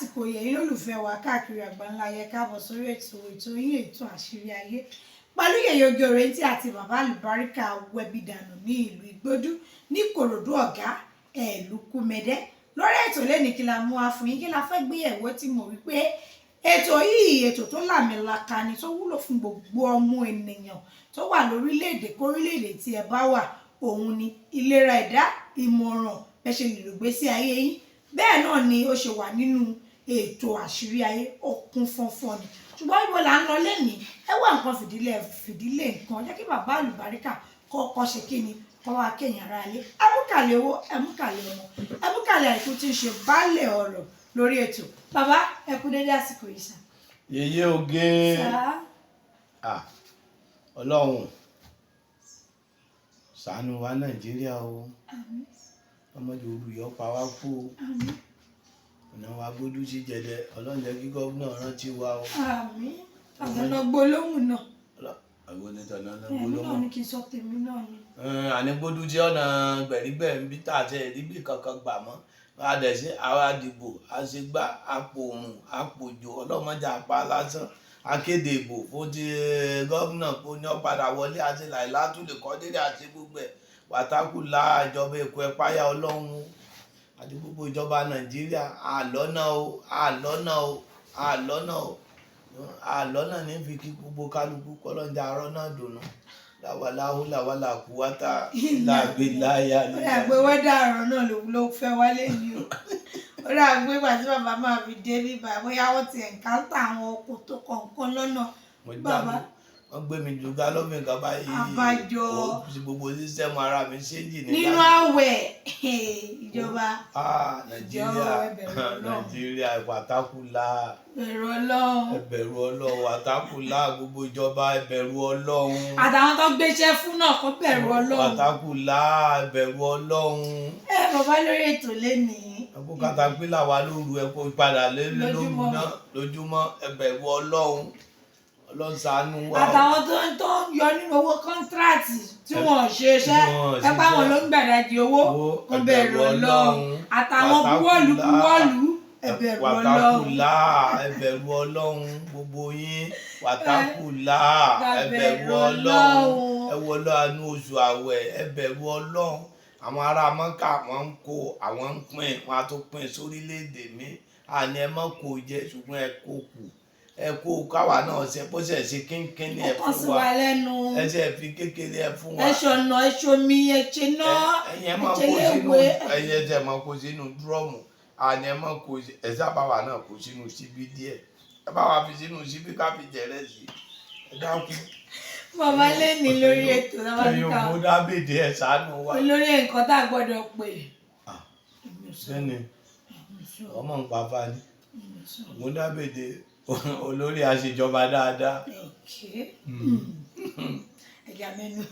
Àsìkò yẹn lólùfẹ́ wa káàkiri àgbáńlá yẹ, káàbọ̀ sórí ètò yín, ètò Àṣírí Ayé, pẹ̀lú Yèyé Oge Òrèǹtí àti bàbá àlùbáríkà Wẹ̀bìdànù ní ìlú Ìgbódú ní Kòròdú, ọ̀gá ẹ̀lùkùmẹ̀dẹ́. Lórí ètò lẹ́ni, kí la mú wa fún yín? Kí la fẹ́ gbé ẹ̀wọ́ tí mo wí pé ètò yìí, ètò tó làmìlaka ni, tó wúlò fún gbogbo ọmọ ènìyàn tó wà lórílẹ̀‐èdè kórílẹ̀‐èdè tí ẹ bá wà, òun ni ìlera ẹ̀dá, ìmọ̀ràn bẹ́ẹ̀ ṣe lè lò gbé sí ayé yín. Bẹ́ẹ̀ náà ni ó ṣe wà nínú ètò Àṣírí Ayé, ó kún fọ́nfọ́n ni. Ṣùgbọ́n ibo là ń lọ lẹ́nìí? Ẹ wá nǹkan fìdílé, fìdílé nǹkan. Jẹ́ kí bàbá àlùbáríkà kọ́kọ́ ṣe kí ni kọ́ wá kéèyàn ara lé. Ẹmúkàlẹ̀ owó, ẹmúkàlẹ̀ ọmọ, ẹmúkàlẹ̀ àìkú tí ń ṣe baálẹ̀ ọ̀rọ̀ lórí ètò. Bàbá, ẹ kú dédé àsìkò yìí sà. Yèyé Oge. Sà. Ah, Ọlọ́run ṣàánú wa Nàìjíríà o. Ọmọdé olùyọ pa wá kú o. Ọ̀nà wa gbójú sí jẹdẹ. Ọlọ́run jẹ́ kí gómìnà rántí wa o. Àmín. Àwọn ọ̀nà gbólóhùn náà. Àwọn onítọ̀nà náà Ẹ̀mí náà gbólóhùn. ní kí n sọ tèmi náà ni. Àní gbójú tí ọ̀nà gbẹ̀rígbẹ̀ ń bí tà àti ẹ̀rí kankan gbà mọ́. A dẹ̀ sí àwa dìbò, a ṣe gbá àpò òrùn, àpò òjò, ọlọ́mọdé àpá lásán. Akéde ìbò fún ti gómìnà kó ní ọ̀padà wọlé àti làìlátúlẹ̀ kọ́déré àti gbogbo ẹ̀ wàtákù la. Ìjọba Èkó, ẹ páyà Ọlọ́run àti gbogbo ìjọba Nàìjíríà. Àlọ́nà o, àlọ́nà o, àlọ́nà o, àlọ́nà ní fi kí gbogbo kálukú kọ́lọ́njà arọ́ náà dùnú làwàláhù làwàlà kúwátà làgbéláyà. Ó dà pé wẹ́dà ọ̀rọ̀ náà ló fẹ́ wálé ni o. Ó dà pé ìgbà tí bàbá máa fi dé bíbá, bóyá wọ́n ti ẹ̀ǹkáńtà àwọn ọkọ̀ tó kọ̀ọ̀kan lọ́nà. Mo Bàbá. jáde, wọ́n gbé mi ju gálọ́ọ̀mù kan báyìí. Àbájọ. Ó ti gbogbo system ara mi ṣéǹjì ní Nínú àwẹ̀, ìjọba. Ah, Nàìjíríà. Ìjọba, ẹ bẹ̀rù Ọlọ́run. Nàìjíríà, wàtákùlà. Bẹ̀rù Ọlọ́run. Ẹ bẹ̀rù Ọlọ́run, wàtákùlà. Gbogbo ìjọba, ẹ bẹ̀rù Ọlọ́run. Àtàwọn tó gbéṣẹ́ fún náà, kó bẹ̀rù Ọlọ́run. Wàtákùlà, ẹ bẹ̀rù Ọlọ́run. Ẹ bàbá, lórí ètò lénìí. Ẹ kó katapila wa lóru, ẹ kó padà lé lóru Lójúmọ́. náà lójúmọ́. Ẹ bẹ̀rù Ọlọ́run. Ọlọ́run ṣàánú wa o. Àtàwọn tó ń yọ nínú owó contract tí wọ́n ṣe iṣẹ́, Tí wọ́n ẹ pa àwọn ṣiṣẹ́. ló ń gbàdájì owó, Owó, kó ẹ bẹ̀rù bẹ̀rù Ọlọ́run. Ọlọ́run. Àtàwọn buwọ́lù Wàtákùlà. buwọ́lù, ẹ bẹ̀rù Ọlọ́run. Wàtákùlà, ẹ bẹ̀rù Ọlọ́run. Gbogbo yín, wàtákùlà, ẹ bẹ̀rù Ọlọ́run. Ẹ wọlé àánú oṣù àwẹ̀, ẹ bẹ̀rù Ọlọ́run. Àwọn ará Mọ́kà, wọ́n ń kó, àwọn ń pín, wọ́n á tún pín sórílẹ̀-èdè mi. Àní ẹ mọ́ kó jẹ, ṣùgbọ́n ẹ kó kù, ẹ kó káwa náà ṣe bó ṣe ṣe kínkín ní ẹ Ó kàn sí fún wa wa lẹ́nu. Ẹ ṣe fi kékeré ẹ fún wa. Ẹ ṣọ̀nà, ẹ ṣomi, ẹ ṣe ná. Ẹ̀yin ẹ Ẹ máa ṣe kó sínú léwe. Ẹ̀yin ẹ tẹ̀ máa kó sínú drum. Àní ẹ máa kó, ẹ sábà wà náà kó sínú síbí díẹ̀. Ẹ bá wa fi sínú síbí ká fi jẹrẹ sí. Ẹ dákun. Bàbá, lẹ́ni lórí ètò Ẹ̀yin lábàbíkà. ògbó dábèdè, ẹ ṣàánú wa. Olórí nǹkan tá a gbọ́dọ̀ pè. Ah, Èmi ò sọ. sẹ́ni Èmi ò sọ. ọmọ ń pa fani. Èmi ò sọ. Ògbó dábèdè, olórí àṣejọba dáadáa. Ok, ẹ̀já mẹ́nu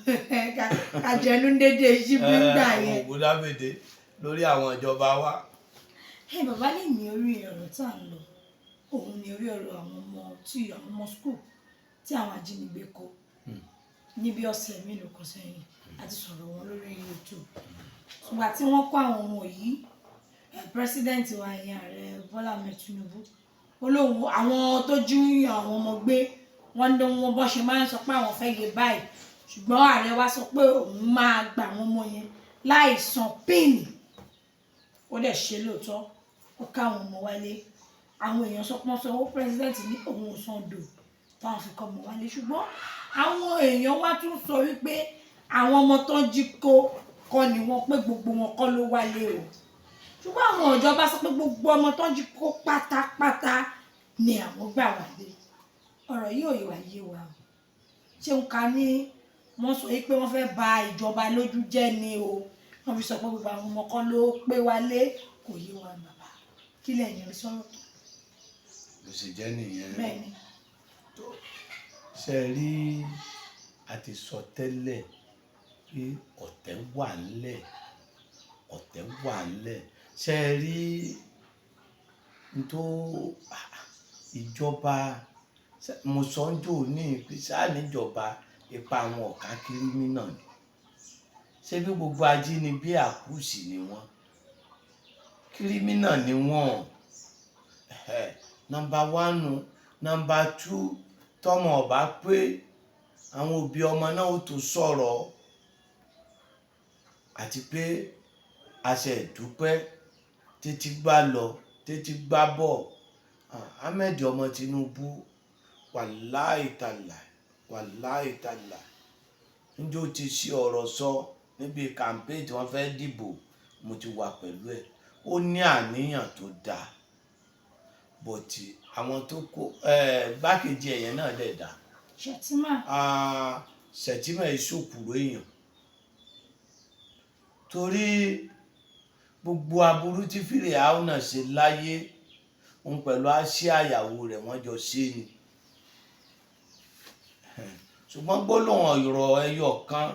ká jẹnu dédé síbí gbà yẹn. Ògbó dábèdè lórí àwọn ìjọba wa. Ẹ bàbá, lè ní orí ọ̀rọ̀ tá à ń lọ, òun ni orí ọ̀rọ̀ àwọn ọmọ tí àwọn ọmọ school tí àwọn ajínigbé kó níbi ọ̀sẹ̀ mélòó kan sẹ́yìn. Àti sọ̀rọ̀ wọn lórí YouTube. Ṣùgbọ́n àti wọ́n kó àwọn ọmọ yìí, president wa, ìyẹn Ààrẹ Bọ́lá Ahmed Tinubu, ó lóun àwọn tó jí àwọn ọmọ gbé, wọ́n ní wọn bọ́ ṣe máa ń sọ pé àwọn fẹ́ yé báyìí, ṣùgbọ́n ààrẹ wa sọ pé òun máa gba àwọn ọmọ yẹn láì san píìnì. Ó dẹ̀ ṣe lóòótọ́, ó ká àwọn ọmọ wálé. Àwọn èèyàn sọ pé wọ́n sanwó, president ní òun ò san dò táwọn fi kọ́ ọmọ wálé. Ṣùgbọ́n àwọn èèyàn wá tún sọ wípé àwọn ọmọ tó ń jí kó kọ́ ni wọ́n pé gbogbo wọn kọ́ ló wálé o. Ṣùgbọ́n àwọn ìjọba sọ pé gbogbo ọmọ tó ń jí kó pátápátá ni àwọn gbà wálé. Ọ̀rọ̀ yìí ò yé wa yé wa o. Ṣé ń ka ní wọ́n sọ wípé wọ́n fẹ́ ba ìjọba lójú jẹ́ ni o, wọ́n fi sọ pé gbogbo àwọn ọmọ kan ló pé wálé? Kò yé wa. Bàbá, kí lẹ̀yin rí sọ̀rọ̀ tó? Bó ṣe jẹ́ nìyẹn. Bẹ́ẹ̀ ni. Ṣe rí, a ti sọ tẹ́lẹ̀ pé ọ̀tẹ̀ wà ńlẹ̀, ọ̀tẹ̀ wà ńlẹ̀. Ṣe rí n tó ìjọba mo sọ ń jò ní pé sáà níjọba ipa àwọn ọ̀ka criminal ni. Ṣé bí gbogbo ajínigbé àkúùsì ni wọ́n, criminal ni wọ́n. Number one. Number two, tọmọ ọba pé àwọn òbí ọmọ náà ó tún sọ̀rọ̀, àti pé àṣẹ ìdúpẹ́ títí gbá lọ títí gbá bọ̀. Ahmed ọmọ Tinubu, wàláì tàlà, wàláì tàlà, níjó ti ṣe ọ̀rọ̀ sọ níbi campaign tí wọ́n fẹ́ dìbò, mo ti wà pẹ̀lú ẹ̀. Ó ní àníyàn tó dáa, but àwọn tó kó gbákejì ẹ̀yẹn náà dẹ̀ dáa. Shettima. Shettima ìṣòkùrò èèyàn, torí gbogbo aburú tí Fíráúnà ṣe láyé, òun pẹ̀lú àṣẹ àyàwó rẹ̀ wọ́n jọ ṣe ni. Ṣùgbọ́n gbólóhùn ọ̀rọ̀ ẹyọ kan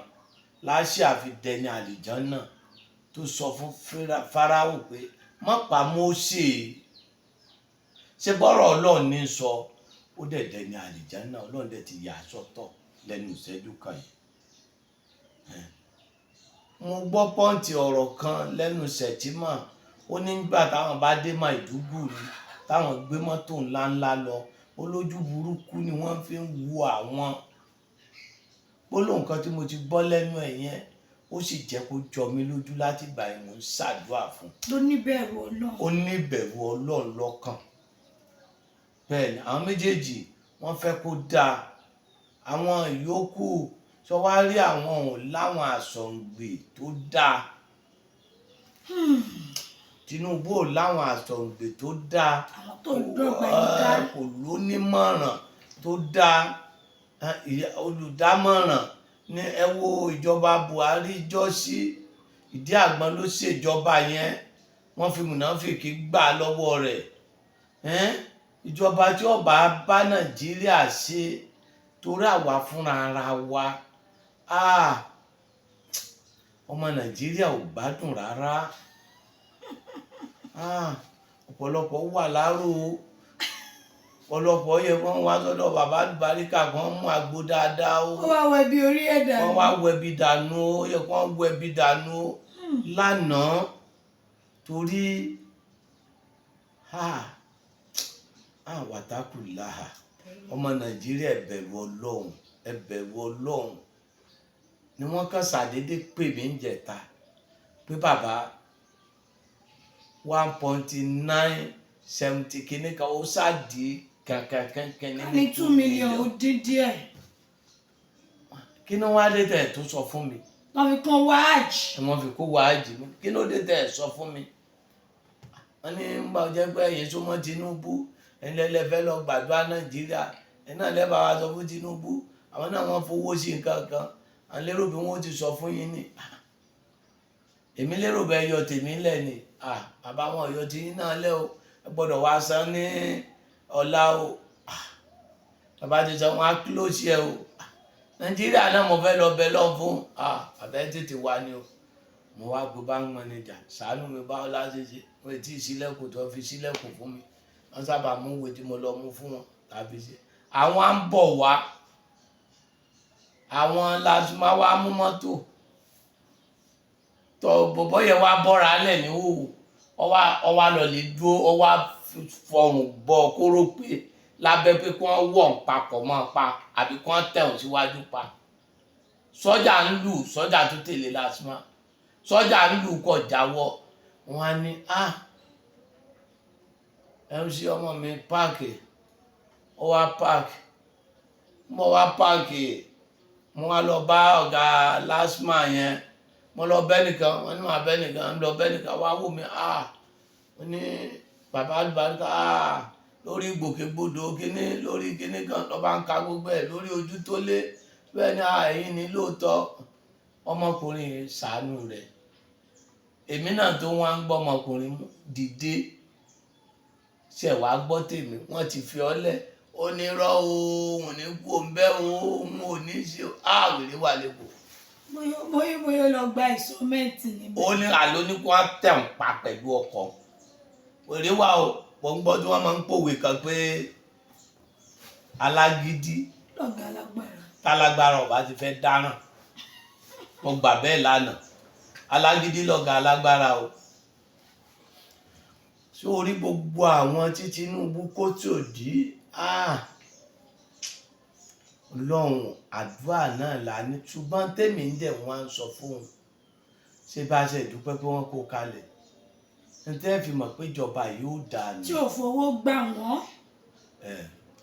láṣẹ àfi dẹni àlìjánná tó sọ fún Fáráò pé má pa Mósè, ṣé bọ́rọ̀ Ọlọ́run ní sọ, ó dẹ̀ dẹni àlìjánná. Ọlọ́run dẹ̀ ti yà á sọ́tọ̀ lẹ́nu ìṣẹ́jú kan yìí. Mo gbọ́ pọ́ǹtì ọ̀rọ̀ kan lẹ́nu Shettima, ó ní nígbà táwọn bá dé Maiduguri, táwọn gbé mọ́tò ńláńlá lọ, ó lójú burúkú ni wọ́n fi ń wo àwọn. Gbólóhùn kan tí mo ti gbọ́ lẹ́nu ẹ̀ yẹn, ó sì jẹ́ kó jọ mí lójú láti ìgbà yẹn, mò ń ṣàdúrà fún un. Ló níbẹ̀rù Ọlọ́run. Ó níbẹ̀rù Ọlọ́run lọ́kàn. Bẹ́ẹ̀ ni àwọn méjèèjì wọ́n fẹ́ kó dáa. Àwọn ìyókù sọ wá rí àwọn òun láwọn àsọ̀ǹgbè tó dáa. Tinubu ò láwọn àsọ̀ǹgbè tó dáa. Àwọn tó dọ́gba yìí ká. Kò lónímọ̀ràn tó dáa. Olùdámọ̀ràn ní ẹ wo ìjọba Buhari jọ́sí, ìdí àgbọn ló ṣèjọba yẹn, wọ́n fi mùnáfíkì gbà lọ́wọ́ rẹ̀. Ìjọba tí ó bá bá Nàìjíríà ṣe, torí àwa fúnra ara wa, ọmọ Nàìjíríà ò gbádùn rárá. Ọ̀pọ̀lọpọ̀ wà láró, ọ̀pọ̀lọpọ̀ yẹ kó wá sọ́dọ̀ bàbá àlùbáríkà kan mú àgbo dáadáa o. Ó wá wẹbi orí ẹ̀ dànù. Wọ́n wá wẹbi dànù ó yẹ kó wẹbi dànù ó lánàá, torí wàtákù láhà. Ọmọ Nàìjíríà, ẹ bẹ̀rù Ọlọ́run, ẹ bẹ̀rù Ọlọ́run. Ni wọ́n kàn ṣàdédé pè mí ń jẹta pé bàbá 1.970 kìíní kan ó ṣáàdì kankankankan ní 2 million ó dín díẹ̀. Kí ni wọ́n á dé tẹ̀ tó sọ fún mi? Wọ́n fi kún wáàjì. Wọ́n fi kó wáàjì mi. Kí ló dé tẹ̀ sọ fún mi? Wọ́n ní ń bá jẹ́ pé ẹ̀yin súnmọ́ Tinubu, ẹ̀yin lẹ́lẹ́ fẹ́ lọ gbàdúrà Nàìjíríà, ẹ̀yin náà lẹ́bàá wa sọ fún Tinubu, àwọn náà wọ́n fowó sí nǹkan kan, àwọn lérò bí wọ́n ti sọ fún yín ni. Èmi lérò bẹ́ẹ̀ yọ tèmi lẹ̀ ni. Bàbá wọn yọ tiyín náà lẹ́ o, ẹ gbọ́dọ̀ wá san ní ọ̀la o. Bàbá ti sọ wọn á close ẹ o. Nàìjíríà náà mo fẹ́ lọ bẹ lọ́n fún àbẹ́ tètè wá ni o. Mo wá gbé bank manager, ṣàánú mi, báwo la ṣe ṣe? Wọ́n ti ṣílẹ̀kùn tó fi ṣílẹ̀kùn fún mi, wọ́n sábà mú ìwé tí mo lọ mú fún wọn tàbí ṣe. Àwọn á ń bọ̀ wá, àwọn lásùmá wá mú mọ́tò tó bọ̀bọ̀ yẹn wá bọ́ra lẹ̀ ní òwò, ọwá lọ lè dúró, ọwá fọrùn bọ kóró pé lábẹ́ pé kí wọ́n wọ̀ ń papọ̀ mọ́ pa àbí kí wọ́n tẹ̀wọ̀n síwájú pa. Sọ́jà ń lù, sọ́jà tó tẹ̀lé lásùmá, sọ́jà ń lù kọ̀ jáwọ́. Wọn á ní MC ọmọ mi páàkì, ó wá páàkì, mo wá páàkì, mo wá lọ bá ọ̀gá lásìmá yẹn, mo lọ bẹ́ nìkan, wọ́n ní màá bẹ́ nìkan, ń lọ bẹ́ nìkan, wá wò mí, wọ́n ní bàbá àlùbáríkà, lórí gbòkègbodò kíní, lórí kíní kan lọ́ba ń ka gbogbo ẹ̀ lórí ojú tó lé bẹ́ẹ̀ ni. Ẹ̀yin ni lóòótọ́, ọmọkùnrin yìí ṣàánú rẹ̀. Èmi náà tó wá ń gbọ́ ọmọkùnrin mú dìde ṣe wàá gbọ́ tèmi, wọ́n ti fi ọ́ lẹ̀. Ó ní rọ́ o, òun ní kú òun bẹ́ẹ̀ o, òun ò ní ṣe àwèrè wà lẹ́kọ̀ọ́. Bóyá bóyá lọ gba ìsọmẹ́ǹtì níbẹ̀. Ó ní àlọ́ ní kó wá tẹ̀ ń pa pẹ̀lú ọkọ̀ wèrè wà o. Mo ń gbọ́ tí wọ́n máa ń pòwe kan pé alágídí lọ́gàá lágbára. Tálágbára ọba ti fẹ́ dáràn, mo gbà bẹ́ẹ̀ lánàá, alágídí lọ́gàá alágbára o. Ṣé orí gbogbo àwọn tí Tinubu kó tí ò dí? Ọlọ́run, àdúrà náà là ní. Ṣùgbọ́n tèmi ń dẹ̀ wọ́n á sọ fóun, ṣé bá a ṣe dúpẹ́ pé wọ́n kó kalẹ̀, ní tẹ́ fi mọ̀ pé ìjọba yóò dáa ni. Tí ò fowó gbà wọ́n.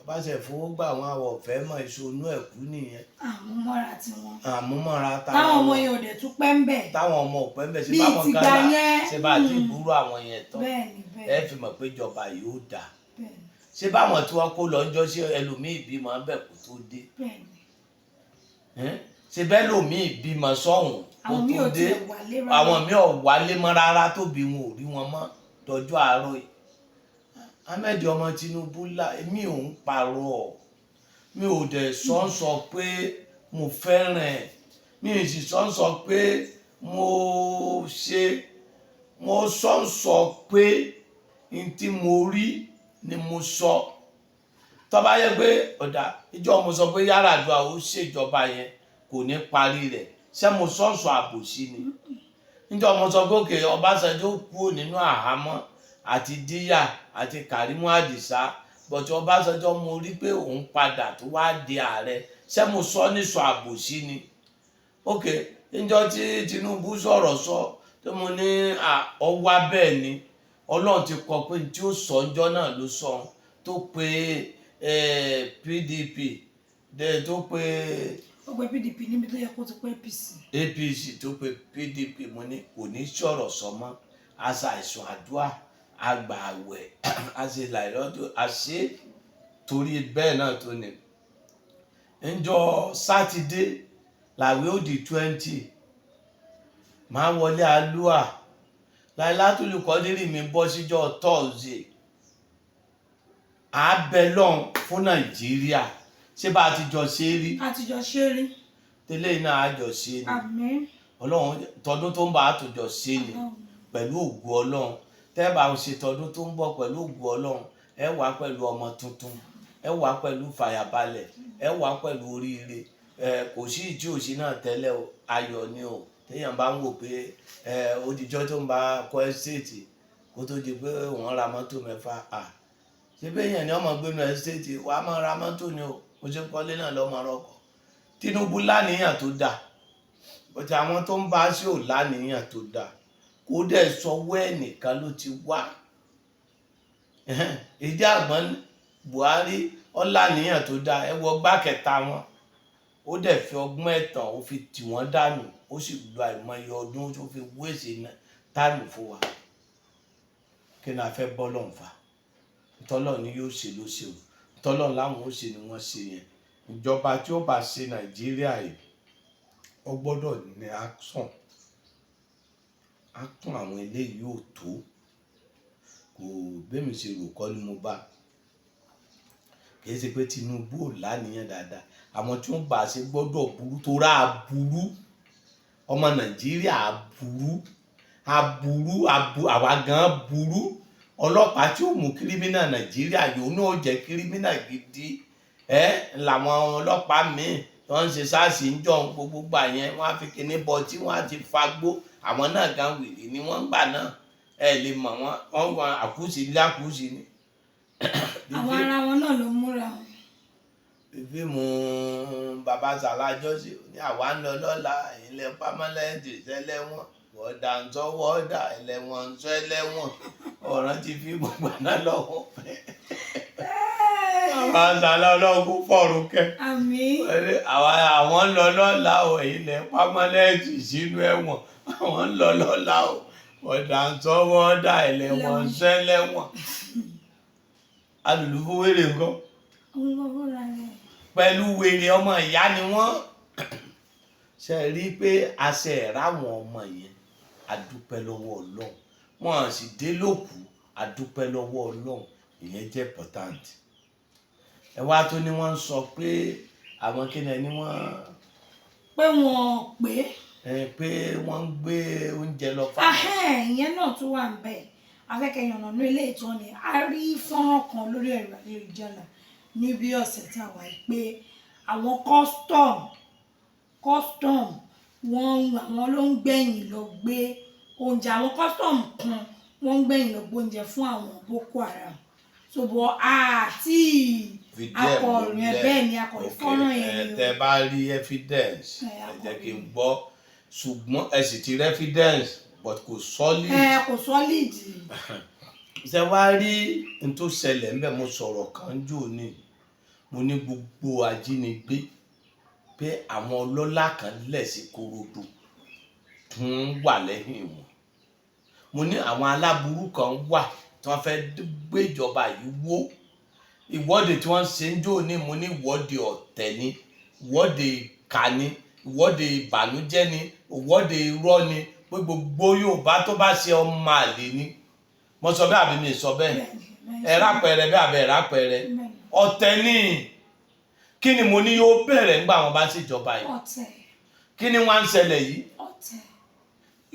Bá ṣe fowó gbà wọ́n, àwọ̀ ọ̀fẹ́ mọ̀ ìṣonú ẹ̀kú nìyẹn. Àmúmọ́ra tiwọn. Àmúmọ́ra táwọn Táwọn ọmọ yẹn ò dẹ̀ tún pẹ́ ń bẹ̀. Táwọn ọmọ ọ̀pẹ́ ń bẹ̀, ṣe Bíi báwọn tìgbà kan là yẹn. Ṣe bá ti burú àwọn yẹn tán? Bẹ́ẹ̀ni. Ẹ Bẹ́ẹ̀ni. fi mọ̀ pé ìjọba yóò dáa. Bẹ́ẹ̀ni. Ṣé báwọn tí wọ́n kó lọ ń jọ, ṣé ẹlòmíì bímọ ń bẹ̀ kó tó dé? Bẹ́ẹ̀ni. Ẹ́n? Ṣé bẹ́ẹ̀ lòmíì bímọ sọ́hùn kó Àwọn míì tó ò dé? tiẹ̀ wálé rárá. Àwọn míì ò wálé mọ́ rárá, tóbi wọn ò rí wọn mọ́ dọjọ́ àárọ̀ yìí. Ahmed ọmọ Tinubu là, èmi ò ń parọ́, mi ò dẹ̀ sọ ń sọ pé mo fẹ́ràn ẹ̀, mi ì sì sọ ń sọ pé mo ṣe, mo sọ ń sọ pé n tí mo rí ni mo sọ. Tó bá yẹ pé ọ̀dà ìjọ mo sọ pé Yar'Adua ó ṣèjọba yẹn, kò ní parí rẹ̀, ṣé mo sọ ń sọ àbòsí ni? Níjọ́ mo sọ pé òkè Ọbásanjọ́ kúrò nínú àhámọ́ àti Díyà àti Kàrímù Àdìsá, bọ̀tí Ọbásanjọ́ mo rí pé òun padà tó wá di ààrẹ, ṣé mo sọ nísọ àbòsí ni? Ok, níjọ́ tí Tinubu sọ̀rọ̀ sọ tó mo ní ọwá bẹ́ẹ̀ ni Ọlọ́run ti kọ pé tí ó sọ ńjọ́ náà ló sọ, tó pe PDP dẹ, tó pe Ó pe PDP níbi tó yẹ kó ti pé APC. APC, tó pe PDP, mo ní kò ní sọ̀rọ̀ sọ mọ́. Àṣà àìsàn àdúrà, àgbà àwẹ̀, àṣẹ làìlọ́dún àṣẹ torí bẹ́ẹ̀ náà tó ní. Ńjọ́ Sátidé làwẹ̀ ó di 20, máa wọlé alúà láìlátùlù kọ́dírì mi bọ́ síjọ́ Thursday, àbẹ̀ lọ́n fún Nàìjíríà. Ṣé bá a ti jọ ṣe é rí? Àtijọ́ ṣe rí. Tẹ́lẹ̀ náà a jọ ṣe ni. Àmín. Ọlọ́run, tọdún tó ń bá a tó jọ ṣe ni pẹ̀lú ògo Ọlọ́run. Tẹ́ bá ṣe tọdún tó ń bọ̀ pẹ̀lú ògo Ọlọ́run, ẹ wà pẹ̀lú ọmọ tuntun, ẹ wà pẹ̀lú fàyàbalẹ̀, ẹ wà pẹ̀lú oríire. Ẹ kò sí ìtí òsì náà tẹ́lẹ̀ o, ayọ̀ ni o. Téèyàn bá ń wò pé ẹ odijọ́ tó ń bá kọ́ ẹ́stéètì kó tó di pé wọ́n ra mọ́tò 6, à ṣé béèyàn ni ọmọ gbénu ẹ́stéètì wàá máa ra mọ́tò ni o. Mo ṣe kọ́lé náà lọ́mọ rọkọ̀. Tinubu láníyàn tó dáa, bọ́tí àwọn tó ń bá sí ò láníyàn tó dáa. Kó dẹ̀ sọwọ́ ẹnìkan ló ti wá. Ìdí àgbọn Buhari ó láníyàn tó dáa, ẹ wọ gbá kẹta wọn, ó dẹ̀ fi ọgbọ́n ẹ̀tàn ó fi tì wọ́n dànù, ó sì lo àìmọye ọdún tó fi wéṣe táìmù fún wa. Kí ni a fẹ́ bọ́ lọ́n fa? Tọ́lọ́ ni yóò ṣe ló ṣe o, tọ́lọ́ láwọn ó ṣe ni wọ́n ṣe yẹn. Ìjọba tí ó bá ṣe Nàìjíríà yìí, ó gbọ́dọ̀ ní action. Action àwọn eléyìí ò tó. Kò bẹ́ẹ̀ mi ṣe rò kọ́ ni mo bá. Kì í ṣe pé Tinubu ò láníyàn dáadáa, àwọn tí wọ́n bá ṣe gbọ́dọ̀ burú, tó rà burú. Ọmọ Nàìjíríà burú, aburú abu, àwa gan burú. Ọlọ́pàá tí ó mú kírímínà Nàìjíríà yòó náà jẹ́ kírímínà gidi. Ẹ làwọn ọlọ́pàá míì tó ń ṣe sáàsì ń jọ gbogbo gbà yẹn, wọ́n á fi kíní bọ tí wọ́n á ti fagbó. Àwọn náà gan wèrè ni wọ́n ń gbà náà, ẹ lè mọ̀ wọ́n, wọ́n wọn àkúsí ilé àkúsí ni. Àwọn ara wọn náà ló múra wọn. Fíìmù bàbá Sàlá jọ́sí ní àwa ń lọ lọ́la, ilẹ̀ pámọ́lẹ́ǹtì sẹ́lẹ̀wọ̀n, wọ́dà ń sọ wọ́dà ẹlẹ́wọ̀n ń sọ ẹlẹ́wọ̀n. Ọ̀ràn ti fíìmù gbaná lọ́wọ́. Bàbá Sàlá, ọlọ́run fọ̀rùn kẹ́. Àmín. Àwọn ń lọ lọ́la o, ilẹ̀ pámọ́lẹ́ǹtì sínú ẹ̀wọ̀n, àwọn ń lọ lọ́la o, wọ́dà ń sọ wọ́dà ẹlẹ́wọ̀n ń sọ ẹlẹ́wọ̀n. Alùlù fún wèrè nǹkan Òun ló fúnra rẹ̀. Pẹ̀lú wèrè ọmọ ìyá ni wọ́n ṣe rí pé àṣẹ ìráwọn ọmọ yẹn. Adúpẹ́ lọ́wọ́ Ọlọ́run, wọ́n sì dé lókù. Adúpẹ́ lọ́wọ́ Ọlọ́run, ìyẹn jẹ́ important. Ẹ wá tó ní wọ́n ń sọ pé àwọn kí ni wọ́n Pé wọn pé ẹ pé wọ́n ń gbé oúnjẹ lọ fáwọn. Ahẹ́n, ìyẹn náà tún wà ń bẹ̀. Afẹ́kẹ̀yàn ọ̀nà ilé ìtọ́ ni a rí fọ́nrán kan lórí ẹ̀rọ ayélujára ní bí ọ̀sẹ̀ tí a wà yìí pé àwọn custom wọ́n, àwọn ló ń gbẹ̀yìn lọ gbé oúnjẹ. Àwọn custom kan Wọ́n ń gbẹ̀yìn lọ gbóúnjẹ fún àwọn Boko Haram. So bọ̀ àti Fìdí ẹ̀ akọ̀ròyìn múlẹ̀. Bẹ́ẹ̀ ni, akọ̀ròyìn Ok, fọ́nrán yẹn ẹ ni o. tẹ bá rí evidence, Ẹ, ẹ jẹ́ kí n akọ̀ròyìn. gbọ́. Ṣùgbọ́n ẹ sì ti rí evidence, but kò solid. Ẹ kò solid. Ṣe wá rí n tó ṣẹlẹ̀ ńbẹ̀? Mo sọ̀rọ̀ kan jò ní, mo ní gbogbo ajínigbé pé àwọn ọlọ́lá kan lẹ̀ sí Korodu tí wọ́n wà lẹ́yìn wọn. Mo ní àwọn aláburú kan wà tí wọ́n fẹ́ gbé ìjọba yìí wó. Ìwọ́de tí wọ́n ṣe ń jò ní, mo ní ìwọ́de ọ̀tẹ̀ ni, ìwọ́de ìkà ni, ìwọ́de ìbànújẹ́ ni, ìwọ́de irọ́ ni, pé gbogbo Yorùbá tó bá ṣe, ọmọ àlè ni. Mo sọ bẹ́ẹ̀ àbí mi sọ bẹ́ẹ̀? Bẹ́ẹ̀ni. Ẹ rápẹrẹ bẹ́ẹ̀ àbẹ́ ẹ rápẹrẹ? Bẹ́ẹ̀ni. Ọ̀tẹ̀ ni. Kí ni mo ní yóò bẹ̀rẹ̀ nígbà wọn bá ṣèjọba yìí? Ọ̀tẹ̀. Kí ni wọ́n ń ṣẹlẹ̀ yìí? Ọ̀tẹ̀.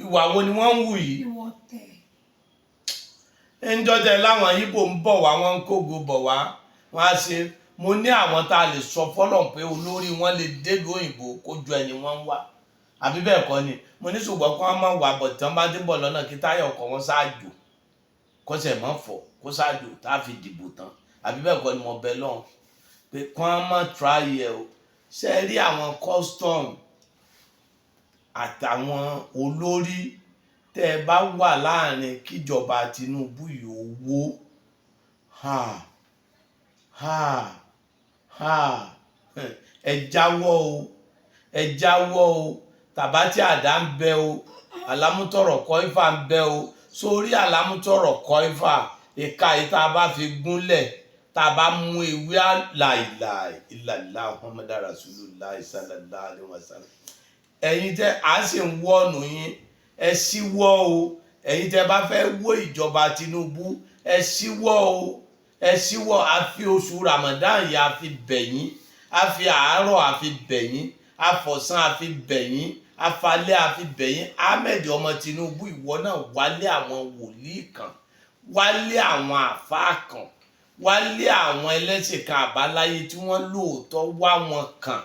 Ìwà wo ni wọ́n ń wù yìí? Ìwọ ọ̀tẹ̀. Ńjọ́jẹ́ láwọn Yíbò ń bọ̀ wá, wọ́n ń kógo bọ̀ wá, wọ́n á ṣe. Mo ní àwọn tá a lè sọ fọ́lọ̀ pé olórí wọn lè délùú òyìnbó kó ju ẹni wọ́n ń wá, àbí bẹ́ẹ̀ kọ́ ni? Mo ní ṣùgbọ́n kí wọ́n má wà bọ̀, tí wọ́n bá dé bọ̀ lọ́nà, kí táyà ọkọ̀ wọn ṣáàjò, kọ́sẹ̀ mọ́ fọ̀ kó ṣáàjò tá a fi dìbò tán, àbí bẹ́ẹ̀ kọ́ ni? Mo bẹ lọ́hùn pé kí wọ́n má try ẹ̀ o. Ṣe rí àwọn custom àtàwọn olórí tẹ́ ẹ bá wà láàrin kíjọba Tinubu yìí ó wó, ha ha ha, ẹ jáwọ́ o, ẹ jáwọ́ o. Tàbátì àdá ń bẹ o, àlámútọ̀rọ̀ kọ́ ifá ń bẹ o. Sórí àlámútọ̀rọ̀ kọ́ ifá, ìka yìí tá a bá fi gúnlẹ̀, tá a bá mú ewé láìláì ìlàlá Muhammadu Rasulullah sallallahu alaihi wasallam. Ẹ̀yin tẹ́ a sì ń wọ́ọ̀nù yín, ẹ ṣíwọ́ o. Ẹ̀yin tẹ́ bá fẹ́ wó ìjọba Tinubu, ẹ ṣíwọ́ o, ẹ ṣíwọ́. A fi oṣù Ramadan yìí, a fi bẹ̀yín, a fi àárọ̀ a fi bẹ̀yín, a fọ̀sán a fi bẹ̀yín, a falẹ́ a fi bẹ̀yín. Ahmed ọmọ Tinubu, ìwọ náà wálé àwọn wòlíì kan, wálé àwọn àfáà kan, wálé àwọn ẹlẹ́sìn kan àbáláyé tí wọ́n lóòótọ́ wá wọn kàn.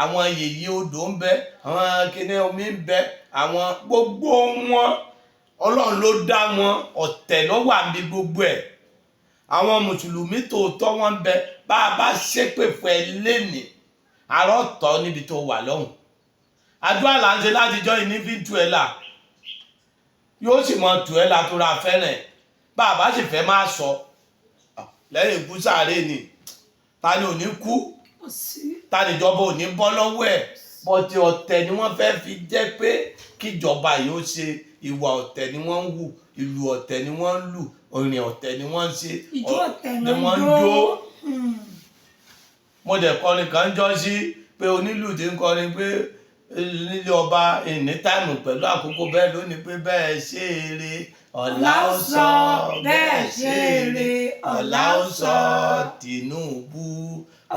Àwọn yèyé odò ń bẹ, àwọn kíní omi ń bẹ, àwọn gbogbo wọn, Ọlọ́run ló dá wọn. Ọ̀tẹ̀ ló wà níbi gbogbo ẹ̀. Àwọn mùsùlùmí tòótọ́ wọn ń bẹ. Bá a bá ṣépè fún ẹ lénìí, àárọ̀ tọ́ níbi tó wà lọ́hùn. Àdúrà là ń ṣe látijọ́ yìí ní fi tu ẹ là, yóò sì mọ tù ẹ là tó ra fẹ́ràn ẹ̀. Bá a bá sì fẹ́ máa sọ lẹ́yìn ikú sáré ni, ta ni ò ní kú? Kò sí. Ta níjọba ò ní bọ́ lọ́wọ́ ẹ̀? Bọ́tí ọ̀tẹ̀ ni wọ́n fẹ́ fi jẹ́ pé kíjọba yìí ó ṣe. Ìwà ọ̀tẹ̀ ni wọ́n ń hù, ìlú ọ̀tẹ̀ ni wọ́n ń lù, orin ọ̀tẹ̀ ni wọ́n ń ṣe. Ìjó ọ̀tẹ̀ ni náà wọ́n ń ń jó. jó. Mo dẹ̀ kọrin kan jọ sí pé onílù tí ń kọrin pé nílé ọba ìní time pẹ̀lú àkókò bẹ́ẹ̀ lónìí pé bẹ́ẹ̀ ṣe eré, ọ̀la ó sọ, bẹ́ẹ̀ ṣe eré, ọ̀la ó sọ, Tinubu,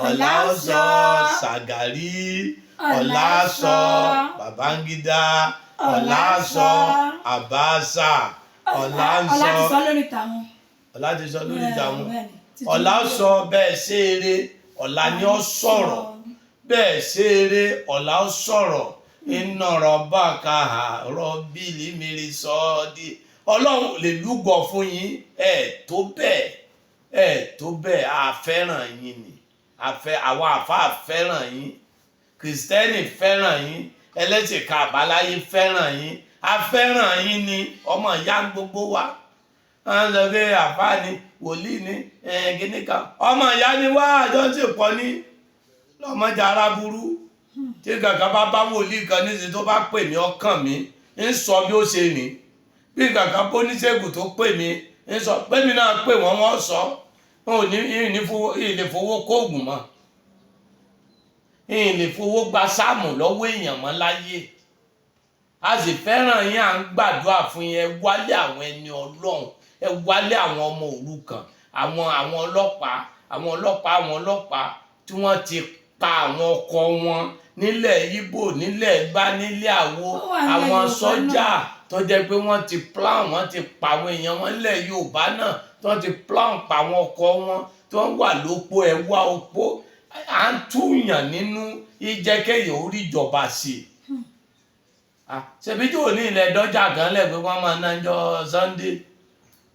ọ̀la ó sọ, Ṣàgàrí, ọ̀la sọ, Babangida, ọ̀la sọ, Abacha, ọ̀la ń Ọlá sọ. ti sọ lórí tàwọn. Ọ̀la ti sọ lórí tàwọn. Bẹ́ẹ̀ni, títí Ọ̀la sọ, bẹ́ẹ̀ ṣe eré, ọ̀la ni ó sọ̀rọ̀, bẹ́ẹ̀ ṣe eré, ọ̀la ó sọ̀rọ̀. Iná rọ̀bà ká rọ̀bìlì mìírí sọ́ọ́dí. Ọlọ́run lè lúgọ fún yín. Ẹ̀ tó bẹ́ẹ̀, ẹ̀ tó bẹ́ẹ̀. A fẹ́ràn yín ni, àfẹ́ àwọn àfáà fẹ́ràn yín, kìrìsìtẹ́nì fẹ́ràn yín, ẹlẹ́sìn kan àbáláyé fẹ́ràn yín, a fẹ́ràn yín ni. Ọmọ ìyá gbogbo wa. Wọ́n sọ pé àfáà ni, wòlíì ni, kíní kan, ọmọ ìyá ni wá, àjọ ń ṣèpọ̀ ní lọ́mọdé ara burú. Tí kankan bá bá wòlíì kan níṣẹ́ tó bá pè mí, ọkàn mi ń sọ bí ó ṣe rìn. Bí kankan bó níṣègùn tó pè mí, ń sọ pé mi náà pè wọ́n, wọ́n sọ wọn ò ní ìní fowó, ìlè fowó kóògùn mọ́, ìlè fowó gba sáàmù lọ́wọ́ èèyàn mọ́ láyé. A sì fẹ́ràn yín, à ń gbàdúrà fún yín. Ẹ wálé àwọn ẹni Ọlọ́run, ẹ wálé àwọn ọmọ òrukàn, àwọn ọlọ́pàá, àwọn ọlọ́pàá, àwọn ọlọ́pàá tí wọ́n ti pa àwọn ọkọ wọn nílẹ̀ Ìgbò, nílẹ̀ Ẹ̀gbá, nílẹ̀ àwo. Ó wà nílẹ̀ Àwọn Yorùbá sọ́jà náà. tó jẹ́ pé wọ́n ti plan, wọ́n ti pa àwọn èèyàn wọn nílẹ̀ Yorùbá náà, tó ti plan pa àwọn ọkọ wọn tó ń wà lópo. Ẹ̀ wá opó, à ń túyàn nínú ìjẹ́kẹ̀yẹ̀ orí ìjọba sí i. Ṣebí tí ò ní ilẹ̀ dọ́jà kan lẹ̀ pé wọ́n máa ná jọ Sunday.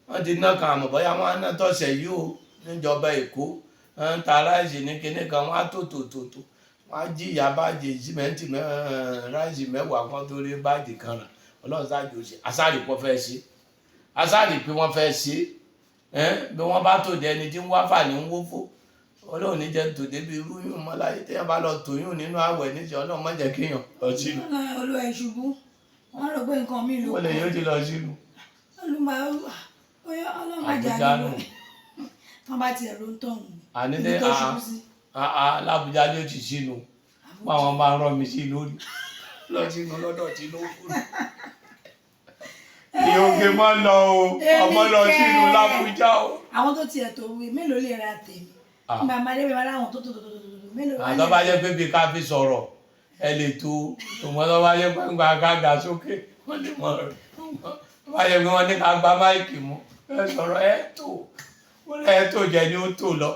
Wọ́n ti ná kan, àmọ́ bóyá wọ́n á ná tọ̀sẹ̀ yìí o. Níjọba Èkó, wọ́n ń ta ráìsì ní kinní kan, wọ́n á tò tò tò tò, wọ́n á jìyà báàgì símẹ́ǹtì ráìsì 10 kan tó rí báàgì kan rà. Ọlọ́run ṣáàjò ṣe asáàrì pọ̀ fẹ́ ṣe, asáàrì pé wọ́n fẹ́ ṣe ẹ́n. Bí wọ́n bá tò dé, ẹni tí ń wá fà ní ń wó fò. Ọlọ́run ní jẹ́ tò débi irú yùn mọ́ láyé. Téèyàn bá lọ tò yùn nínú àwẹ̀ níṣẹ́, Ọlọ́run má jẹ́ kéèyàn lọ sínú. Olúwa ẹ̀ ṣubú, wọ́n rò pé nǹkan mi ló Wọ́n lè yóò ti lọ sínú. Olúwa, Ọlọ́run má jẹ́ Àbújá nù. àdúgbò tán bá tiẹ̀ ló ń tọ̀hún Àní ibi dé tó ṣubú sí. Lábújá ni ó ti sínú. Báwọn máa ń rán mi sí lórí lọ sínú lọ́dọ̀ Tinubu ní oge mọ́ lọ o. Ọmọ lọ sínú lábújá o. Àwọn tó tiẹ̀ tó wí, mélòó lè ra tèmi? Màmá débẹ̀ máa láwọn tó tó tó tó tó tó mélòó wá Àtọ́ lè bá jẹ́ pé bí ká fi sọ̀rọ̀ ẹ lè tó, ṣùgbọ́n tó bá jẹ́ pé ń gba ká ga sókè, wọ́n lè mọ̀ rẹ̀. Tó bá jẹ́ pé wọ́n ní ká gba máìkì mú ẹ sọ̀rọ̀, ẹ tó wọ́n lè tó jẹ́ ni ó tó lọ.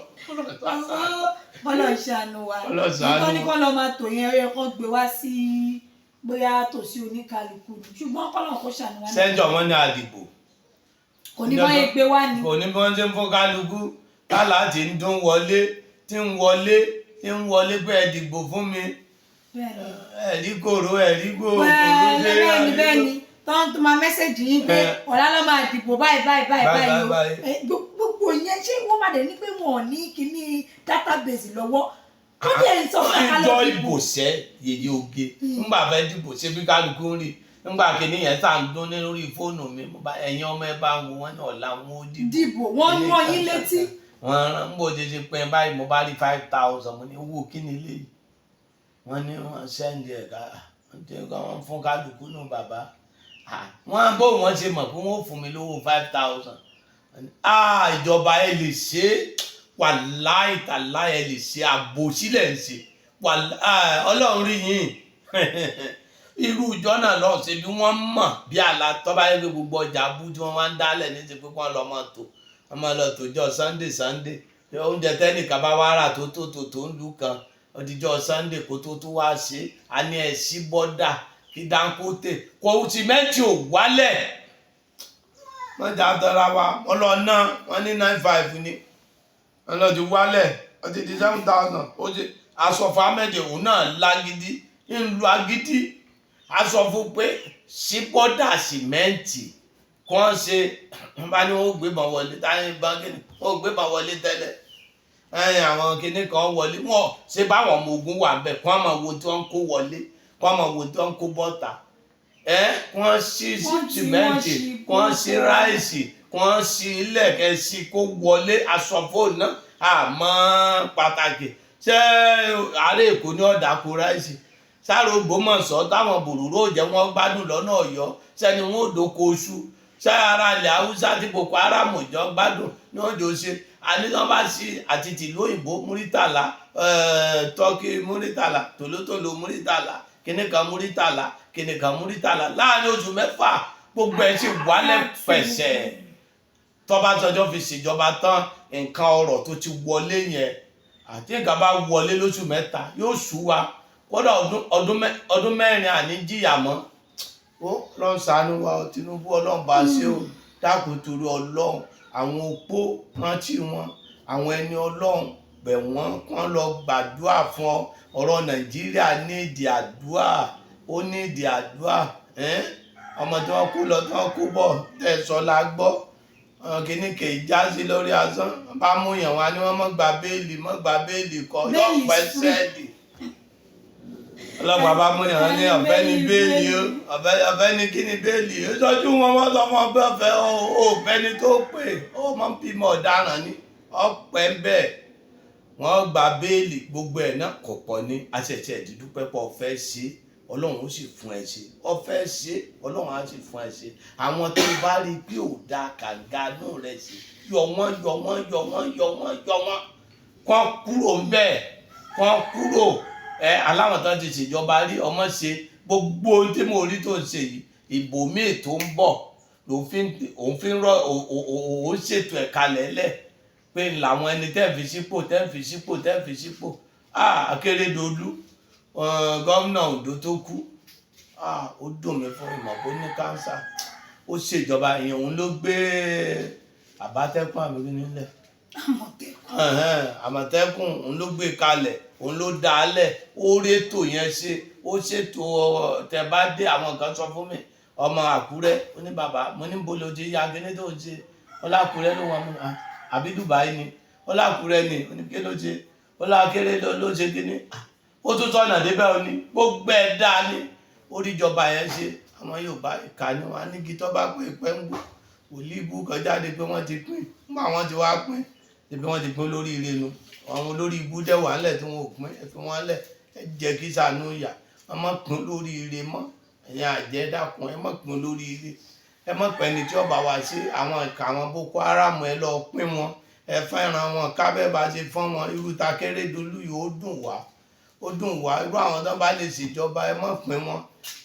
Bọ́lá ìṣàánú wa. Ọlọ́run ṣàánú. Nǹkan ní kọ́ lọ máa tò yẹn, ó yẹ kó gbé wá sí bóyá tòsí oníkálukú ni, ṣùgbọ́n kọ́lọ̀ kó ṣàánú wa náà. Sẹ́ńtọ̀ wọn ní àdìbò. Kò ní báyìí gbé wá ni. Kò ní bí wọ́n ṣe ń fún kálukú kálá tí ń dún wọlé, tí ń wọlé, tí ń wọlé pé ẹ dìbò fún mi. Bẹ́ẹ̀ni. Ẹ̀rí kòró, ẹ̀rí kòró. Bẹ́ẹ̀ni, bẹ́ẹ̀ni, tó ń tó máa message yín pé ọ̀la ló máa dìbò báyìí báyìí báyìí Báyìí, báyìí o. báyìí. Gbogbo yẹn, ṣé wọ́n máa dẹ̀ ní pé wọn ò ní kíní database lọ́wọ́ tó dẹ̀ ń sọ fún Ìjọ àkàlọ́ ìbò sẹ́ yèyé oge ńgbà fẹ́ dìbò, ṣé bí kálukú ń rí ńgbà kìíní yẹn tá à ń dún ní lórí fóònù mi, mo bá ẹ̀yin ọmọ ẹ bá ń wo wọn ní ọ̀la wọn ó dìbò. Dìbò, wọ́n ń rán yín létí. Wọ́n rán ń bò ṣe ṣe pé báyìí, mo bá rí 5,000, mo ní owó kí ni eléyìí? Wọ́n ní wọ́n send ẹ̀ ká wọ́n ti kọ́ wọ́n fún kálukú nù bàbá. Wọ́n bó wọ́n ṣe mọ̀ pé wọ́n ó fún mi lówó 5,000. Ìjọba, ẹ lè ṣe é, wàláì tàláì, ẹ lè ṣe àbòsílẹ̀ ń ṣe, wàláì Ọlọ́run rí yín. Irú ìjọ náà lọ ṣe bí wọ́n mọ̀ bí àlá tọ́ba yẹ pé gbogbo ọjà abú tí wọ́n máa ń dálẹ̀ ní ti pé kí wọ́n lọ máa tò, wọ́n máa lọ tò jọ Sunday Sunday. Oúnjẹ tẹ́nìkan bá wá rà tó tó tó tó ń lù kan òdìjọ́ Sunday kó tó tó wá ṣe a ní ẹ̀ sí bọ́dà kí Dangote kò sìmẹ́ǹtì ò wálẹ̀. Wọ́n jà tọ́ra wa, wọ́n lọ ná wọ́n ní 9,500 ni wọ́n lọ ti wálẹ̀, wọ́n ti di 7,000. Ó ti aṣọ fún Ahmed, òun náà lágídí, ń lu agídí aṣọ fún pé sí bọ́dà sìmẹ́ǹtì kí wọ́n ṣe. Wọ́n bá ní wọ́n ó gbébọn wọlé táyé báńkì ni wọ́n ó gbébọn wọlé tẹ́lẹ̀ ẹ̀yìn àwọn kinní kan wọlé, wọ́n ṣe báwọn ọmọ ogun wà bẹ́ẹ̀, kí wọ́n máa wo tí wọ́n ń kó wọlé, kí wọ́n máa wo tí wọ́n ń kó bọ́ta ẹ, kí wọ́n ṣí Wọ́n ti sìmẹ́ǹtì, wọ́n ṣí kí wọ́n ṣí ráìsì, kí wọ́n ṣí ilẹ̀ kẹ́ sí kó wọlé. Aṣọ fóònù náà àmọ́ pàtàkì ṣé àárẹ̀ Èkó ní ọ̀dà kó ráìsì sáré Ògbómọ̀ṣọ́ táwọn bòròró jẹ́ wọ́n gbádùn lọ́nà Ọ̀yọ́ sẹ́ni wọ́n ò dóko oṣù ṣé ara ilẹ̀ Haúsá tí Boko Haram jọ gbádùn ní wọ́n jọ ṣe àní tí wọ́n bá sí àti tìlú òyìnbó Múrítàlá, Tọ́kì Múrítàlá, tòlótòló Múrítàlá, kìnìkan Múrítàlá, kìnìkan Múrítàlá, láàrin oṣù 6 gbogbo ẹ̀ sì wálẹ̀ pẹ̀sẹ̀. Tọ́básanjọ́ fi ṣèjọba tán, nǹkan ọrọ̀ tó ti wọlé yẹn àti nǹkan bá wọlé lóṣù 3 yóò sú wa kódà ọdún 4 àní jìyà mọ́. Ó lọ́n ṣàánú wa o, Tinubu, Ọlọ́run bá ṣe o. Dákun torí Ọlọ́run, àwọn opó, rántí wọn, àwọn ẹni Ọlọ́run, bẹ̀ wọ́n kán lọ gbàdúrà fún ọ. Ọ̀rọ̀ Nàìjíríà ní ìdí àdúrà, ó ní ìdí àdúrà. Ẹ́n? Ọmọ tí wọ́n kó lọ, tí wọ́n kó bọ̀, tẹ̀sán la gbọ́ kìíní kì í já sí lórí asán. Wọ́n bá mú yàn wá ní wọ́n mọ́ gba béèlì, mọ́ gba béèlì kọ́ yọ Béèlì pẹ́ free. sẹ́ẹ̀lì. Ọlọ́pàá bá mú yàn wá ní ọ̀fẹ́ ní béèlì o, ọ̀fẹ́, ọ̀fẹ́ ní kí ni béèlì o? Sọ́jú wọn, wọ́n sọ fún ọ pé ọ̀fẹ́ o, ò fẹ́ ni tó pè ó mọ́ bímọ ọ̀daràn ni ọ̀pẹ́ ń bẹ̀ wọ́n gba béèlì. Gbogbo ẹ̀ náà kò pọ̀ ní àṣẹ̀ṣẹ̀ ìdúpẹ́ pọ̀ fẹ́ ṣe. Ọlọ́run ó sì fún ẹ ṣe, ọ fẹ́ ṣe, Ọlọ́run á sì fún ẹ ṣe. Àwọn tó bá rí pé ò da kànga inú rẹ̀ sí, yọ wọ́n, yọ wọ́n, yọ wọ́n, yọ wọ́n, yọ wọ́n, kán kúrò ń bẹ́ẹ̀, kán kúrò. Ẹ aláwọ̀ tán ti ṣèjọba rí ọmọ ṣe gbogbo ohun tí mo rí tó ń ṣe yìí, ìbò míì tó ń bọ̀ ló fi ń òun fi ń rọ òun ṣètò ẹ̀ kalẹ̀ lẹ̀ pé làwọn ẹni tẹ́ fi sípò, tẹ́ fi sípò, tẹ́ fi sípò. Akérédolú, gómìnà Ondo tó kú, ó dùn mí fún ìmọ̀ bó ní kánsà. Ó ṣèjọba ìyẹn, òun ló gbé Àbátẹ́kùn àbí kí ni nílẹ̀? Àmọ̀tẹ́kùn. Ẹ̀hẹ́n, Àmọ̀tẹ́kùn òun ló gbé kalẹ̀, òun ló dá a lẹ̀, ó rétò yẹn ṣe, ó ṣètò tẹ bá dé àwọn kan sọ fún mi, ọmọ Àkúrẹ́, ó ní bàbá mo ní bolo ti ya kíní tó ń ṣe, ó lákúrẹ́ ló wọn mú ah, àbí Dubai ni, ó lákúrẹ́ ni, ó ní kí ló ṣe, ó lákéré ló ṣe kíní. Ah, ó tún tọ̀nà débẹ̀, ó ní gbogbo ẹ̀ dáa ní oríjọba yẹn ṣe. Àwọn Yorùbá ìkà ni wọn á ní kí tó bá pé pẹ́ ń gbò wòlíì ibú kan jáde pé wọ́n ti pín, nígbà wọ́n ti wá pín ibi wọ́n ti pín lórí ire nu, àwọn olórí ibú dẹ̀ wà ńlẹ̀ tí wọn ò pín, ẹ fi wọ́n lẹ̀, ẹ jẹ́ kí sànú yà, wọ́n má pín lórí ire mọ́. Ẹ̀yin àjẹ́ dákun, ẹ má pín lórí ire, ẹ má pẹ́ ni tí ọba wá sí àwọn ìka àwọn Boko Haram, ẹ lọ pín wọn, ẹ fẹ́ràn wọn kábẹ́ bá ṣe fọ́n wọn. Irú Takérédolú yìí ó dùn wá, ó dùn wá. Irú àwọn tó bá lè ṣèjọba, ẹ má pín wọn,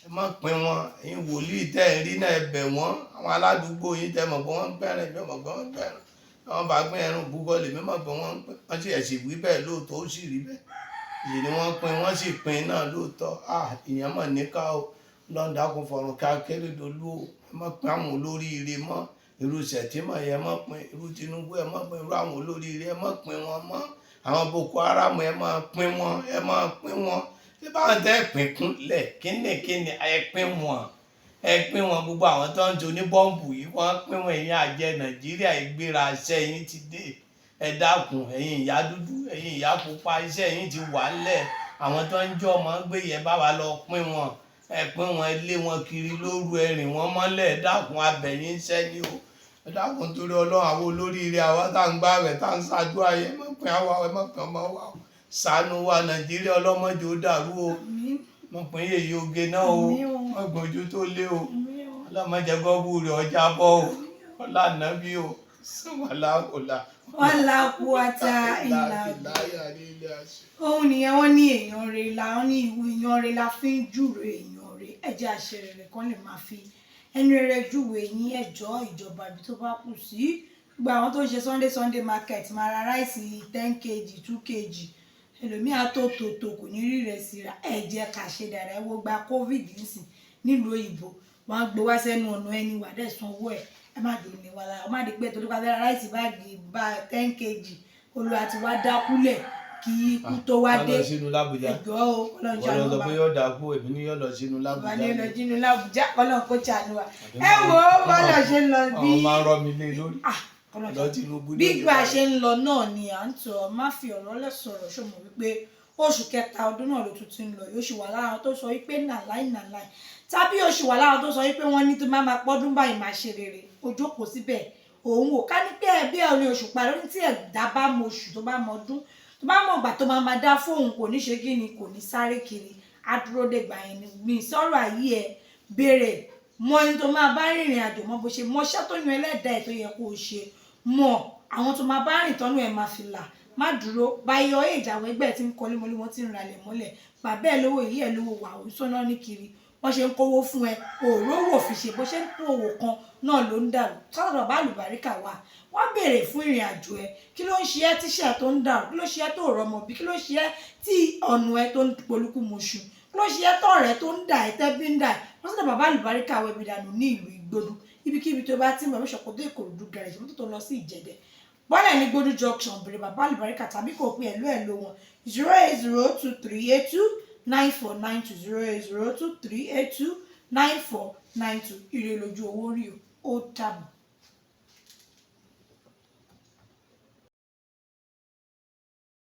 ẹ má pín wọn. Ẹ̀yin wòlíì tẹ́ ẹ̀ ń rí náà, ẹ bẹ̀ wọ́n. Àwọn aládùúgbò yín tẹ́ mọ̀ pé wọ́n ń pẹ́ràn, èmi mọ̀ pé wọ́n ń pẹ́ràn, àwọn bá pín ẹran búkọ́ lèmi mọ̀ pé wọ́n ń pín, wọ́n sì ẹ̀sìn wí bẹ́ẹ̀ lóòótọ́, ó sì rí bẹ́ẹ̀, èyí ni wọ́n pín, wọ́n sì pín náà lóòótọ́. Ah, ìyẹn mọ̀ níkà o, lọ́ńdà kò fọ̀rùn ká Kérédolú o. Ẹ má pín àwọn olóríire mọ́. Irú Sẹ̀tìmọ̀ yẹn má pín, irú Tinubu ẹ má pín, irú àwọn olóríire ẹ má pín wọn mọ́. Àwọn Boko Haram ẹ má pín wọn, ẹ má pín wọn. Tí báwọn tẹ́ pín kúnlẹ̀ kínníkínní, ẹ pín wọn, ẹ pín wọn. Gbogbo àwọn tó ń jẹ oníbọ́ǹbù yìí wọ́n pín wọn. Ẹ̀yin àjẹ Nàìjíríà, ìgbéra iṣẹ́ yín ti dé, ẹ dákun. Ẹ̀yin ìyá dúdú, ẹ̀yin ìyá pupa, iṣẹ́ yín ti wà ńlẹ̀. Àwọn tó ń jọ ọmọ gbé yẹn, bá wa lọ pín wọn, ẹ pín wọn, ẹ lé wọn kiri lóru, ẹ rìn wọn mọ́lẹ̀. Ẹ dákun, abẹ̀yìn ń ṣẹ́ ni o. Ẹ dákun torí Ọlọ́run, àwọn olóríire, àwa tá à ń gbààwẹ̀, tá à ń ṣàdúrà yẹn, ẹ má pín àwa, ẹ má pín ọmọ wa o. Ṣàánú wa Nàìjíríà, ọlọ́mọdé ó dàrú o. Àmín. Mọ̀ pín yèyí oge náà o. Àmín o. Mọ̀ gbọ́n ojú tó lé o. Àmín o. Ọlọ́mọdé gọ́bù rẹ̀ ọjà bọ́ o, ọlá nàbí o, sùnwàlá ọ̀la. Wọ́n la kú ata ìlà. Ìlà ní ilé àṣẹ. Òun nìyẹn, wọ́n ní èèyàn rẹ̀ la, wọ́n ní ìwé èèyàn rẹ̀ la fi ń júwe èèyàn rẹ̀. Ẹ jẹ́ àṣẹ rẹ̀ kan lè máa fi ẹnu rẹ̀ júwe yín. Ẹjọ́ ìjọba, ibi tó bá kù sí, gbogbo àwọn tó ń ṣe Sunday Sunday market, máa ra ráìsì 10 kg, 2 kg, ẹlòmíà tó tòótò kò ní rí rẹ̀ sí ra. Ẹ jẹ́ ká ṣe dáadáa. Ẹ wo gba COVID nísìn nílùú òyìnbó, wọ́n á gbé wá sẹ́nu ọ̀nà ẹni wà dẹ̀ sanwó ẹ̀. Ẹ má dùn ní wàhálà, ọ má di pé torí pa fẹ́ ra ráìsì báàgì bá 10 kg, olúwa ti wá dákúlẹ̀ kí ikú tó wá dé. Lọ sínú l'Ábùjá. Ẹjọ́ o, Ọlọ́run Wọ́n lọ ṣàánú sọ wa. pé yóò dákú, èmi ní yóò lọ sínú Bàbá l'Ábùjá. ní lọ jínú l'Ábùjá, Ọlọ́run kó ṣàánú wa. Ẹ wo bọ́lá ṣe ń lọ bí Àwọn máa ń rọ́ mi lé lórí. Ah, Ọlọ́run Lọ Tinubu bí lórí gbà báyìí. ṣe ń lọ náà ni à ń tọ́ má fi ọ̀rọ̀ lẹ̀ sọ̀rọ̀. Ṣó mọ̀ wípé oṣù kẹta ọdún náà ló tún ti ń lọ yìí? Oṣù wà lára àwọn tó sọ wípé nàláì nàláì, tàbí oṣù wà lára àwọn tó sọ wípé wọ́n ní tó má máa pọ́dún báyìí máa ṣe rere, ó jókòó síbẹ̀ òun ò ká ní pé ẹbí ẹ ní oṣù parí ní tí ẹ̀dá bá mọ oṣù, tó bá mọ ọdún, tó bá mọ ìgbà tó máa máa dá fóun, kò ní ṣe kí ni, kò ní sáré kiri, á dúró dé gbà yẹn ní gbìn sọ̀rọ̀ ayé ẹ béèrè mọ ẹni tó máa bá rìnrìn àjò, mọ bó ṣe mọṣẹ́ tó yan ẹlẹ́dàá ẹ̀ tó yẹ kó o ṣe, mọ àwọn tó máa bá rìn tọ́nú ẹ̀ máa fi là. Má dúró báyọ̀ èjì, àwọn ẹgbẹ́ tí ń kọ́lé mọ́lé, wọ́n ti ń ralẹ̀ mọ́lẹ̀, bàbá ẹ̀ lówó, ìyá ẹ̀ lówó, wà ó sọ́nà ní kiri, wọ́n ṣe ń kówó fún ẹ, òróró fi ṣe bó ṣe ń kó òwò kan náà ló ń dàrú. Sọ́dọ̀ bàbá àlùbáríkà wà, wọ́n béèrè fún ìrìn àjò ẹ. Kí ló ń ṣe ẹ́ tíṣà tó ń dàrú? Kí ló ṣe ẹ́ tó rọmọ bí? Kí ló ṣe ẹ́ tí ọ̀nà ẹ tó ń polúkú mọṣù? Kí ló ṣe ẹ́ tọ̀rẹ́ tó ń dà ẹ́, tẹ́bí ń dà ẹ́? Wọ́n sọ́dọ̀ bàbá àlùbáríkà wọ ibi dànù ní ìlú Ìgbòdú. Ibikíbi tó bá ti ń bọ̀, ṣọ̀kọ̀dé Ìkòròdú garage, mọ́tò tó lọ sí Ìjẹ̀dẹ̀, bọ́lẹ̀ ní Gbódú junction, bèrè bàbá àlùbáríkà tàbí kò pé ẹ̀lú ẹ̀ ló wọn 08023829492, 08023829492. Ire lójú owó rí o, ó dàbọ̀.